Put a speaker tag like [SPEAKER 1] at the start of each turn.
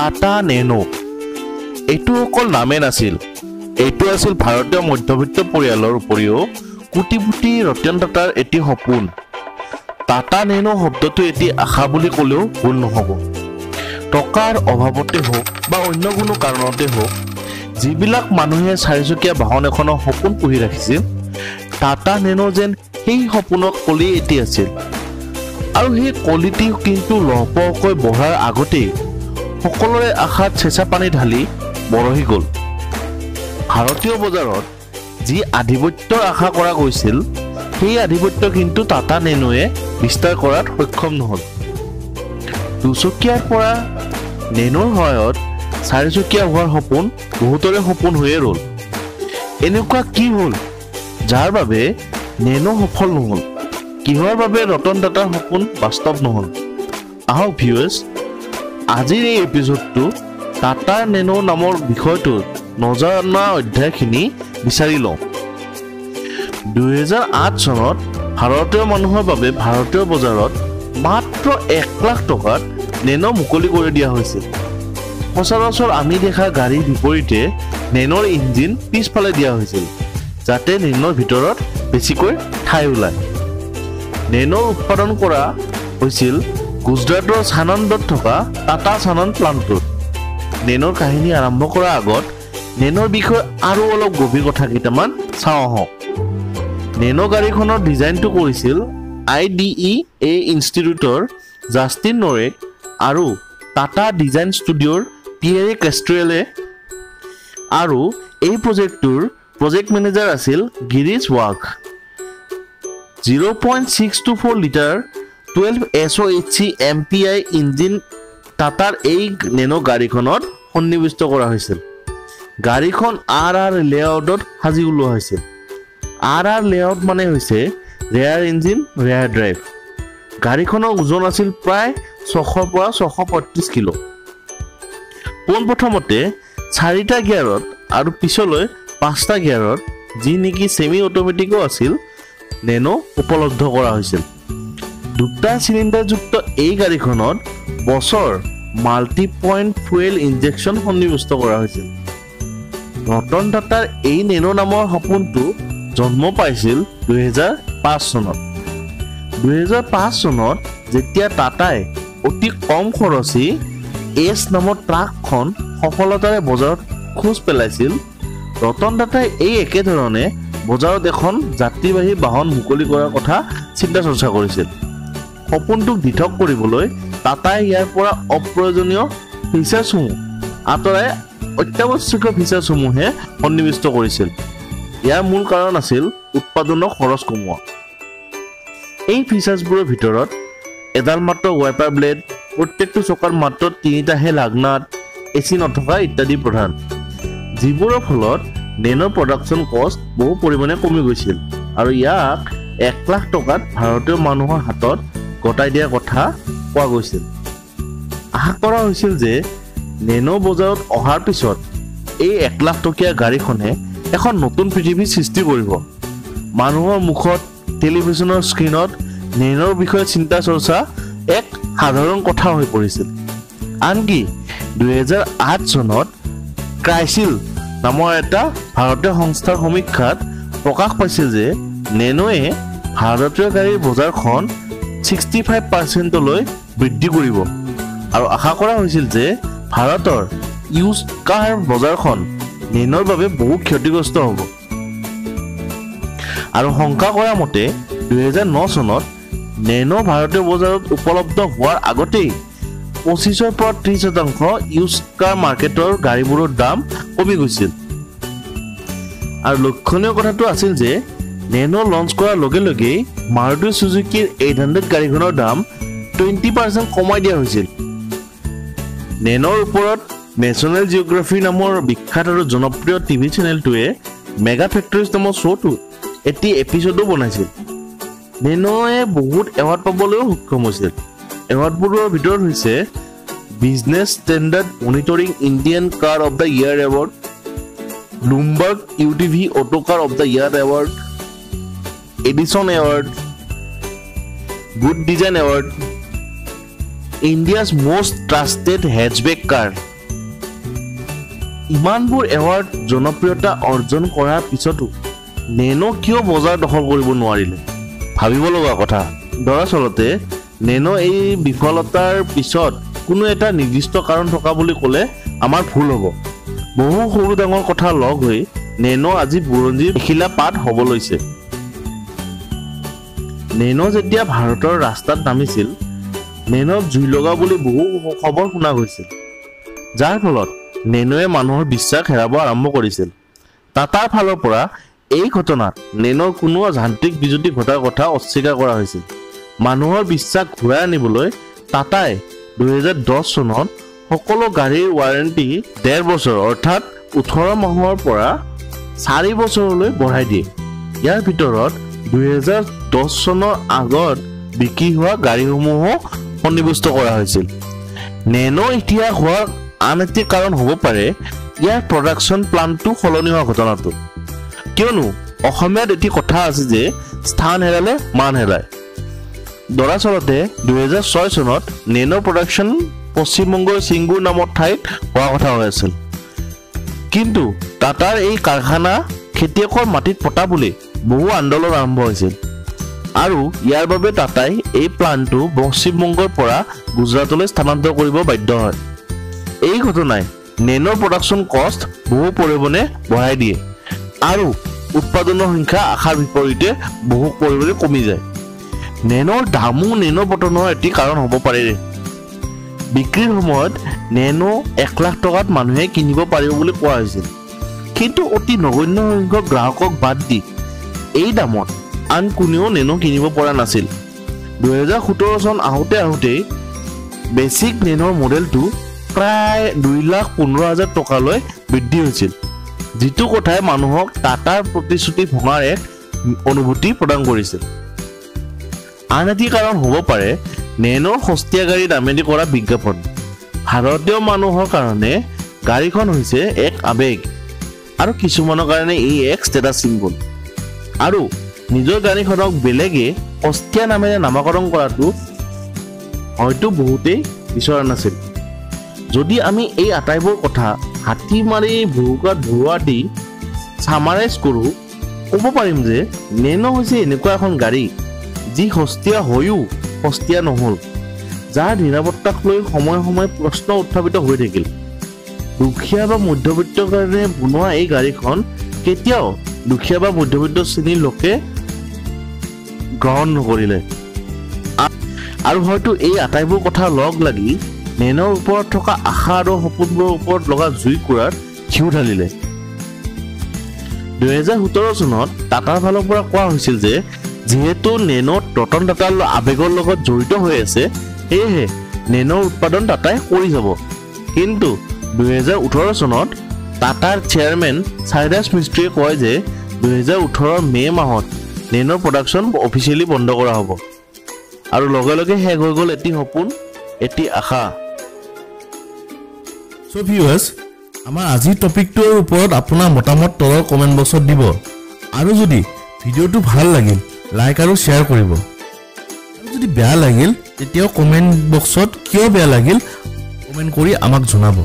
[SPEAKER 1] Tata nano. এইটো অকল নামে নাছিল, এইটো আছিল ভাৰতীয় মধ্যবিত্ত পৰিয়ালৰ উপৰিও কোটিপতি ৰতন টাটাৰ এটি সপোন। টাটা নেনো শব্দটো এটি আশা বুলি ক'লেও ভুল নহ'ব। টকাৰ অভাৱতে হওক বা অন্য কোনো কাৰণতে হওক, যিবিলাক মানুহে চাৰিচকীয়া বাহন এখনৰ সপোন পুহি ৰাখিছিল, টাটা নেনো যেন সেই সপোনৰ কলি এটি আছিল। আৰু সেই কলিটি কিন্তু লহপহকৈ বঢ়াৰ আগতেই সকলোৰে আশাত চেঁচা পানী ঢালি মৰহি গ'ল। ভাৰতীয় বজাৰত যি আধিপত্যৰ আশা কৰা গৈছিল, সেই আধিপত্য কিন্তু টাটা নেনোৱে বিস্তাৰ কৰাত সক্ষম নহ'ল। দুচকীয়াৰ পৰা নেনোৰ সহায়ত চাৰিচকীয়া হোৱাৰ সপোন বহুতৰে সপোন হৈয়ে ৰ'ল। এনেকুৱা কি হ'ল যাৰ বাবে নেনো সফল নহ'ল? কিহৰ বাবে ৰতন টাটাৰ সপোন বাস্তৱ নহ'ল? আহক ভিউৱাৰ্ছ, আজিৰ এই এপিছ'ডটো টাটা নেনো নামৰ বিষয়টোত নজনা অধ্যায়খিনি বিচাৰি লওঁ। 2008 চনত ভাৰতীয় মানুহৰ বাবে ভাৰতীয় বজাৰত মাত্ৰ 1 লাখ টকাত নেনো মুকলি কৰি দিয়া হৈছিল। সচৰাচৰ আমি দেখা গাড়ীৰ বিপৰীতে নেনোৰ ইঞ্জিন পিছফালে দিয়া হৈছিল, যাতে নেনোৰ ভিতৰত বেছিকৈ ঠাই ওলায়। নেনোৰ উৎপাদন কৰা হৈছিল গুজৰাটৰ সানন্দত থকা টাটা সানন্দ প্লাণ্টটোত। নেনোৰ কাহিনী আৰম্ভ কৰাৰ আগত নেনোৰ বিষয়ে আৰু অলপ গভীৰ কথা কেইটামান চাওঁ আহক। নেনো গাড়ীখনৰ ডিজাইনটো কৰিছিল IDEA ইনষ্টিটিউটৰ জাষ্টিন নৰেক আৰু টাটা ডিজাইন ষ্টুডিঅ'ৰ পিয়েৰে কেষ্ট্ৰুৱেলে, আৰু এই প্ৰজেক্টটোৰ প্ৰজেক্ট মেনেজাৰ আছিল Girish ৱাঘ। 0.624 litre 12 SOHC MPI engine টাটাৰ এই নেনো গাড়ীখনত সন্নিৱিষ্ট কৰা হৈছিল। গাড়ীখন RR লেআউটত সাজি ওলোৱা হৈছিল। RR layout মানে হৈছে ৰেয়াৰ ইঞ্জিন ৰেয়াৰ ড্ৰাইভ। গাড়ীখনৰ ওজন আছিল প্ৰায় 600 পৰা 635 কিলো। পোনপ্ৰথমতে 4টা গিয়াৰত আৰু পিছলৈ 5টা গিয়াৰত, যি নেকি ছেমি অট'মেটিকো আছিল, নেনো উপলব্ধ কৰা হৈছিল। দুটা চিলিণ্ডাৰযুক্ত এই গাড়ীখনত বছৰ মাল্টি পইণ্ট ফুৱেল ইনজেকশ্যন সন্নিৱিষ্ট কৰা হৈছিল। ৰতন টাটাৰ এই নেনো নামৰ সপোনটো জন্ম পাইছিল 2005 চনত। 2005 চনত যেতিয়া টাটাই অতি কম খৰচী এছ নামৰ ট্ৰাকখন সফলতাৰে বজাৰত খোজ পেলাইছিল, ৰতন টাটাই এই একেধৰণে বজাৰত এখন যাত্ৰীবাহী বাহন মুকলি কৰাৰ কথা চিন্তা চৰ্চা কৰিছিল। সপোনটোক দিঠক কৰিবলৈ টাটাই ইয়াৰ পৰা অপ্ৰয়োজনীয় ফিচাৰ্ছসমূহ আঁতৰাই অত্যাৱশ্যকীয় ফিচাৰ্ছসমূহে সন্নিৱিষ্ট কৰিছিল। ইয়াৰ মূল কাৰণ আছিল উৎপাদনৰ খৰচ কমোৱা। এই ফিচাৰ্ছবোৰৰ ভিতৰত এডাল মাত্ৰ ৱাইপাৰ ব্লেড, প্ৰত্যেকটো চকাৰ মাত্ৰ 3টাহে লাগনাট, এ চি নথকা ইত্যাদি প্ৰধান, যিবোৰৰ ফলত নেনৰ প্ৰডাকশ্যন কষ্ট বহু পৰিমাণে কমি গৈছিল আৰু ইয়াক 1 লাখ টকাত ভাৰতীয় মানুহৰ হাতত গতাই দিয়াৰ কথা কোৱা গৈছিল। আশা কৰা হৈছিল যে নেনো বজাৰত অহাৰ পিছত এই 1 লাখ টকীয়া গাড়ীখনে এখন নতুন পৃথিৱীৰ সৃষ্টি কৰিব। মানুহৰ মুখত, টেলিভিশ্যনৰ স্ক্ৰীণত নেনোৰ বিষয়ে চিন্তা চৰ্চা এক সাধাৰণ কথা হৈ পৰিছিল। আনকি 2008 চনত ক্ৰাইচিল নামৰ এটা ভাৰতীয় সংস্থাৰ সমীক্ষাত প্ৰকাশ পাইছিল যে নেনোৱে ভাৰতীয় গাড়ীৰ বজাৰখন 65%লৈ বৃদ্ধি কৰিব, আৰু আশা কৰা হৈছিল যে ভাৰতৰ ইউজ কাৰ বজাৰখন নেনোৰ বাবে বহু ক্ষতিগ্ৰস্ত হ'ব। আৰু শংকা কৰা মতে 2009 চনত নেনো ভাৰতীয় বজাৰত উপলব্ধ হোৱাৰ আগতেই 25ৰ পৰা 30% ইউজ কাৰ মাৰ্কেটৰ গাড়ীবোৰৰ দাম কমি গৈছিল। আৰু লক্ষণীয় কথাটো আছিল যে নেনো লঞ্চ কৰাৰ লগে লগেই মাৰুতি চুজুকিৰ 800 গাড়ীখনৰ দাম 20% কমাই দিয়া হৈছিল। নেনোৰ ওপৰত নেশ্যনেল জিঅ'গ্ৰাফি নামৰ বিখ্যাত আৰু জনপ্ৰিয় টিভি চেনেলটোৱে মেগা ফেক্টৰীজ নামৰ শ্ব'টোত এটি এপিছ'ডো বনাইছিল। নেনোৱে বহুত এৱাৰ্ড পাবলৈও সক্ষম হৈছিল। এৱাৰ্ডবোৰৰ ভিতৰত হৈছে Business Standard Monitoring Indian Car of the Year Award, Bloomberg UTV Auto Car of the Year Award, Edison Award, Good Design Award, India's Most Trusted Hatchback Car। ইমানবোৰ এৱাৰ্ড জনপ্ৰিয়তা অৰ্জন কৰাৰ পিছতো নেন' কিয় বজাৰ দখল কৰিব নোৱাৰিলে, ভাবিব লগা কথা। দৰাচলতে নেন' এই বিফলতাৰ পিছত কোনো এটা নিৰ্দিষ্ট কাৰণ থকা বুলি ক'লে আমাৰ ভুল হ'ব। বহু সৰু ডাঙৰ কথা লগ হৈ নেন' আজি বুৰঞ্জীৰ এখিলা পাত হ'ব লৈছে। নেন' যেতিয়া ভাৰতৰ ৰাস্তাত নামিছিল, নেন'ত জুই লগা বুলি বহু খবৰ শুনা গৈছিল, যাৰ ফলত নেন'য়ে মানুহৰ বিশ্বাস হেৰাব আৰম্ভ কৰিছিল। টাটাৰ ফালৰ পৰা এই ঘটনাত নেন'ৰ কোনো যান্ত্ৰিক বিজুতি ঘটাৰ কথা অস্বীকাৰ কৰা হৈছিল। মানুহৰ বিশ্বাস ঘূৰাই আনিবলৈ টাটাই 2010 চনত সকলো গাড়ীৰ ৱাৰেণ্টি 1.5 বছৰ অৰ্থাৎ 18 মাহৰ পৰা 4 বছৰলৈ বঢ়াই দিয়ে। ইয়াৰ ভিতৰত 2010 চনৰ আগত বিক্ৰী হোৱা গাড়ীসমূহো সন্নিৱিষ্ট কৰা হৈছিল। নেন' ইতিহাস হোৱাৰ আন এটি কাৰণ হ'ব পাৰে ইয়াৰ প্ৰডাকশ্যন প্লানটো সলনি হোৱা ঘটনাটো। কিয়নো অসমীয়াত এটি কথা আছে যে স্থান হেৰালে মান হেৰায়। দৰাচলতে 2006 চনত নেন' প্ৰডাকশ্যন পশ্চিমবংগৰ ছিংগুৰ নামৰ ঠাইত হোৱা কথা হৈ আছিল, কিন্তু টাটাৰ এই কাৰখানা খেতিয়কৰ মাটিত পতা বুলি বহু আন্দোলন আৰম্ভ হৈছিল আৰু ইয়াৰ বাবে টাটাই এই প্লানটো পশ্চিমবংগৰ পৰা গুজৰাটলৈ স্থানান্তৰ কৰিব বাধ্য হয়। এই ঘটনাই নেনৰ প্ৰডাকশ্যন কষ্ট বহু পৰিমাণে বঢ়াই দিয়ে আৰু উৎপাদনৰ সংখ্যা আশাৰ বিপৰীতে বহু পৰিমাণে কমি যায়। নেনৰ দামো নেন' পতনৰ এটি কাৰণ হ'ব পাৰে। বিক্ৰীৰ সময়ত নেন' 1 লাখ টকাত মানুহে কিনিব পাৰিব বুলি কোৱা হৈছিল, কিন্তু অতি নগণ্য সংখ্যক গ্ৰাহকক বাদ দি এই দামত আন কোনেও নেন' কিনিব পৰা নাছিল। 2017 চন আহোঁতে আহোঁতেই বেচিক নেনৰ মডেলটো প্ৰায় 2,15,000 টকালৈ বৃদ্ধি হৈছিল, যিটো কথাই মানুহক টাটাৰ প্ৰতিশ্ৰুতি ভঙাৰ এক অনুভূতি প্ৰদান কৰিছিল। আন এটি কাৰণ হ'ব পাৰে নেনৰ সস্তীয়া গাড়ী দামেদি কৰা বিজ্ঞাপন। ভাৰতীয় মানুহৰ কাৰণে গাড়ীখন হৈছে এক আৱেগ আৰু কিছুমানৰ কাৰণে ই এক ষ্টেটাছ চিম্বল, আৰু নিজৰ গাড়ীখনক বেলেগে সস্তীয়া নামেৰে নামাকৰণ কৰাটো হয়তো বহুতেই বিচৰা নাছিল। যদি আমি এই আটাইবোৰ কথা হাতী মাৰি ভুৰুকাত ভৰোৱা দি চামাৰাইজ কৰোঁ, ক'ব পাৰিম যে নেন' হৈছে এনেকুৱা এখন গাড়ী যি সস্তীয়া হৈও সস্তীয়া নহ'ল, যাৰ নিৰাপত্তাক লৈ সময়ে সময়ে প্ৰশ্ন উত্থাপিত হৈ থাকিল। দুখীয়া বা মধ্যবিত্তৰ কাৰণে বনোৱা এই গাড়ীখন কেতিয়াও দুখীয়া বা মধ্যবিত্ত শ্ৰেণীৰ লোকে গ্ৰহণ নকৰিলে, আৰু হয়তো এই আটাইবোৰ কথা লগ লাগি নেনৰ ওপৰত থকা আশা আৰু সপোনবোৰৰ ওপৰত লগা জুইকুৰাত ঘিউ ঢালিলে। 2017 চনত টাটাৰ ফালৰ পৰা কোৱা হৈছিল যে যিহেতু নেনত ৰতন টাটাৰ আৱেগৰ লগত জড়িত হৈ আছে, সেয়েহে নেনৰ উৎপাদন টাটাই কৰি যাব। কিন্তু 2018 চনত টাটাৰ চেয়াৰমেন চাইৰাছ মিস্ত্ৰীয়ে কয় যে 2018 মে' মাহত নেনৰ প্ৰডাকশ্যন অফিচিয়েলি বন্ধ কৰা হ'ব, আৰু লগে লগে শেষ হৈ গ'ল এটি সপোন, এটি আশা।
[SPEAKER 2] চ' ভিউৱাৰ্ছ, আমাৰ আজিৰ টপিকটোৰ ওপৰত আপোনাৰ মতামত তলৰ কমেণ্ট বক্সত দিব, আৰু যদি ভিডিঅ'টো ভাল লাগিল লাইক আৰু শ্বেয়াৰ কৰিব, আৰু যদি বেয়া লাগিল তেতিয়াও কমেণ্ট বক্সত কিয় বেয়া লাগিল কমেণ্ট কৰি আমাক জনাব।